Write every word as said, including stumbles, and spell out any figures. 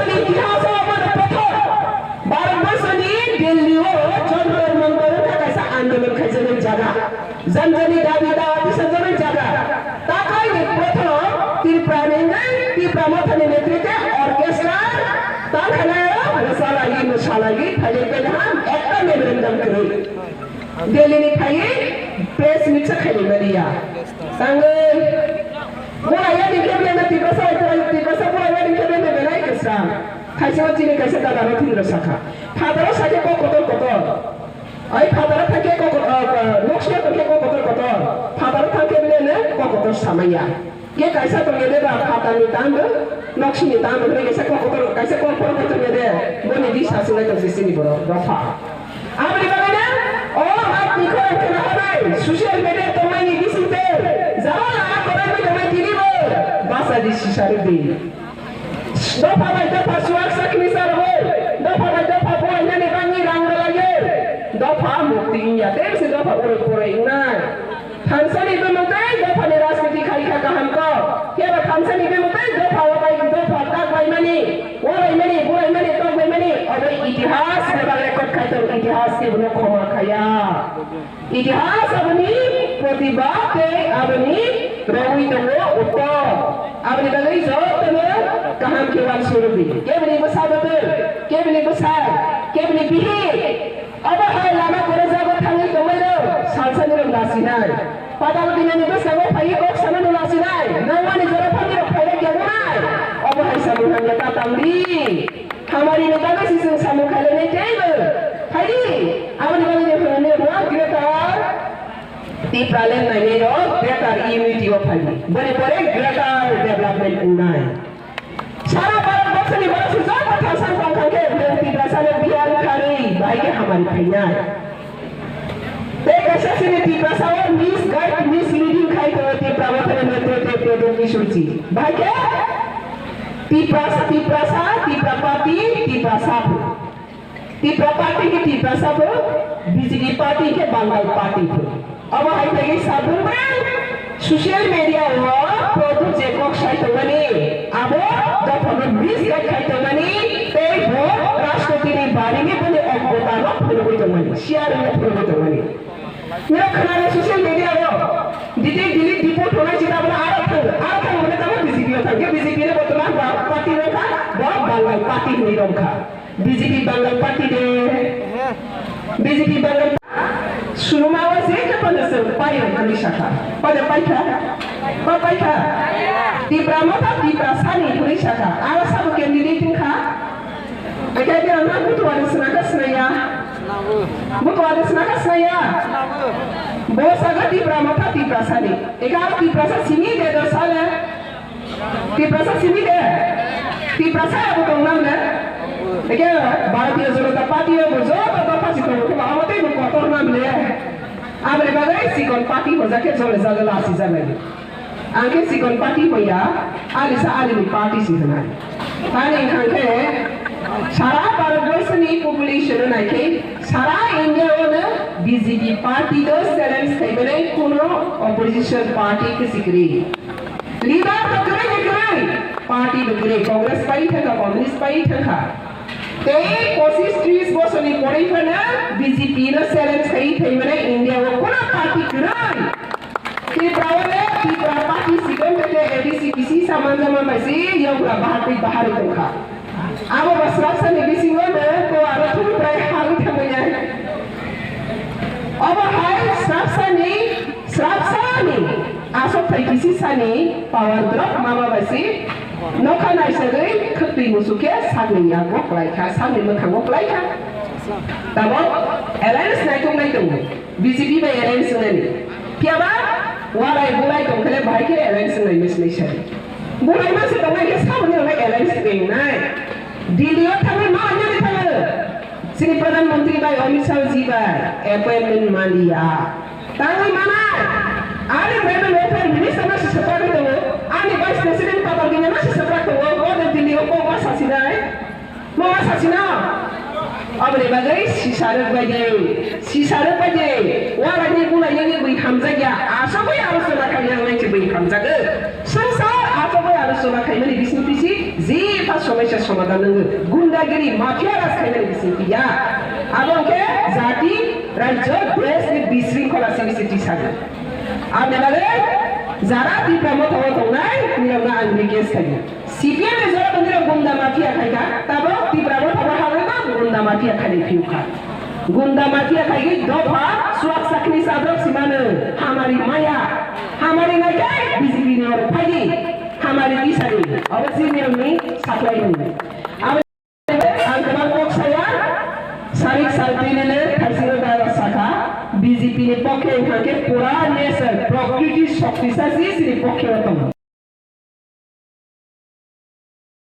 Itihas o omo no prothom Bharat borso ni Delhi o Jantar Mantar wngkha kaisa andolon khaijaknai jaga. Jani jani dabi dawa tisajagwi jaga. Takhai ni prothom Tripura ni wngwi Tipra Motha ni netrite orchestra tangkha nai o mwsalaiwi mwsalaiwi phailai khe ham ekta memorandum kwrwi. Delhi ni phaiwi press meet sa khailai mani ya. Tangwi bwlai ya ni khe bwlai na Tiprasa bai Tiprasa bwlai ya ni khe bwlai na belai kwsa. Khaisa o chini kaisa dada no thwngwi rw sakha. Phataro sakhe kok kotor kotor. Ai phataro thangkhe kok, ah, ah, noksha tongkhe kok kotor kotor. Phataro thangkhe bile ne kok kotor samaya. Ke kaisa tongya de ba phatarni tando, noksini tando hwnwi kaisa kok kotor, kaisa kok kotor tongya de. Boni di sasinai tongsi sini borok dopha. Aboni bagwi na o mat ni khorang khna hwnai social media tongmani bisingte jara la korai bai tongmani tini bo basa di sisaruk di. Dopha bai dopha suak sakni sarwi, dopha bai dopha borainani bangwi rang rwlaiwi, dopha mukti wngya tei bisi dopha urui purui wngnai. Thansani bumung tei dopha ni rajniti khai kha kaham kok. Phiya ba thansani bumung tei dopha wabai dopha tak bai mani, wabai mani, burai mani, tok bai mani, obo itihas ni bagwi record khai tongo, itihas ni bono khoma khaya. Itihas aboni protibad tei aboni rogwi tongo uttor. Aboni bagwi jotono kaham khe uansukdi. Kebini bwsa bwtwi, kebini bwsai, kebini bihik. Obo hai lama kwrwngjago thangwi tongmano salsanirok nasinai. Patal binani bwskango phaiwi kok sanano nasinai. Nangmani jora phanirok phairok yangnai. Obo hai samung hamya ta tangdi. Hamari ni bagwi se chwng samung khailai nai teibo. Phaidi, aboni bagwi ni hwnwi rwak greater Tipraland nainai rok greater unity o phaidi. Boni pore greater development wngnai. Sara Bharat borso ni borok se joto thasan tong kha khe, nwng Tiprasa no biyang kharwi bahai khe hamari phainai. Tei kaisa sini Tiprasa o misguide, misleading khai tongo Tipra Motha ni netrite Pradyot Kishore ji. Bahai khe Tiprasa, Tiprasa, Tipra Party, Tiprasa bo. Tipra Party khe Tiprasa bo, B J P Party khe Bangal Party bo. Obo hai khe sabung bai social media o Pradyot je kok sai tongmani, abo dophano misguide khai tongmani, tei bo Rashtrapati ni bari ni boni oggota no phunugwi tongmani, share no phunugwi tongmani. Nirok khwnaro social media o, delete, delete, deport hwnwi se tabukno aro thang, aro thang hwnwi tamo B J P o thang khe B J P ni bortoman ba party wngkha, bo Bangal party hwnwi romkha. B J P Bangal party de, B J P Bangal. Sunuma o je khe pano chwng pai hwnwi sakha, pano paikha, ba paikha. Tipra Motha Tiprasani hwnwi sakha, aro sabo candidate wngkha. Ekhe bini butuwa de swnaka swnaya. Butuwa de swnaka swnaya. Bo saka Tipra Motha Tiprasani. Ekhe aro Tiprasa simi de do sale. Tiprasa simi de. Tiprasa abo tong nam le. Ekhe Bharatiya Janata Party o bo joto dopha si tongo, omo tei bo kotor nam le. Aboni bagwi sikon party hojak khe jole jale lasi jale. Ang khe sikon party hoya, ani sa ani ni party si hwnai. Ani hwnkha khe sara Bharat borso ni population no nai khe sara India o no B J P party no challenge khai mani kuno opposition party khe si kwrwi. Leader bo kwrwi ni kwrwi, party bo kwrwi, Congress pai thangkha, Communist pai thangkha. Tei pochis tris bosor ni porwi phano B J P no challenge khai thai mani India o kuno party kwrwi. Tripura o le Tripura party sikon tete A D C kisi sa manjama bai si yokla baharwi baharwi tongkha. Abo bo srapsa ni bisingo no ko aro thumuprai harwi thangwi nai. Obo hai srapsa ni, srapsa ni aswk thai kisi sani power drop mama bai si nokha naisagwi khwtwi musu khe sakni yago kwlai kha, sakni mwkhango kwlai kha. Tabok alliance naitok nai tongo. B J P bai alliance wngnani. Phiya ba walai bulai tong khe le bahai khe alliance wngnai mese mese. Bulai ma se tongnai khe saboni rwnai alliance wngnai. Delhi o thangwi ma wngnani thango. Chini Pradhan Mantri bai Amit Shah ji bai appointment maliya. Tangwi manai. Ani private welfare minister no se swprak tongo. Ani vice president Patal Gini no se swprak tongo. Bo de Delhi o kok ma sasinai. Mama sasino. Aboni bagwi sisarok bai de. Sisarok bai de. Wala ni bula yang bui hamjak ya. Asogoi aro sola khai yang nang bui hamjak. Songsar asogoi aro sola khai mani bising bisi. Ji somosa somadhan wngwi gundagiri mafia raj khainani bisingtwi ya. Abo hwnkhe jati, rajyo, desh ni bisringkhola simi se tisago. Aboni bagwi jara Tipra Motha o tongnai nirokno ang request khaio. C P M ni jora bwndwirok gunda mafia khaikha, tabok Tipra Motha bo hawrwkma gunda mafia khainai phiyokha. Gunda mafia khaigwi dopha suak sakni sadrok simano hamari maya. Hamari naikai B J P ni orok phaidi. Hamari tisani. Abo chini nirokni saklai mani. Abo ang kwbang kok saya. Sarik sal tini le thaisiro dara sakha. B J P ni pokhe wngkha khe pura nation prokriti shokti sasi chini pokhe o tongo.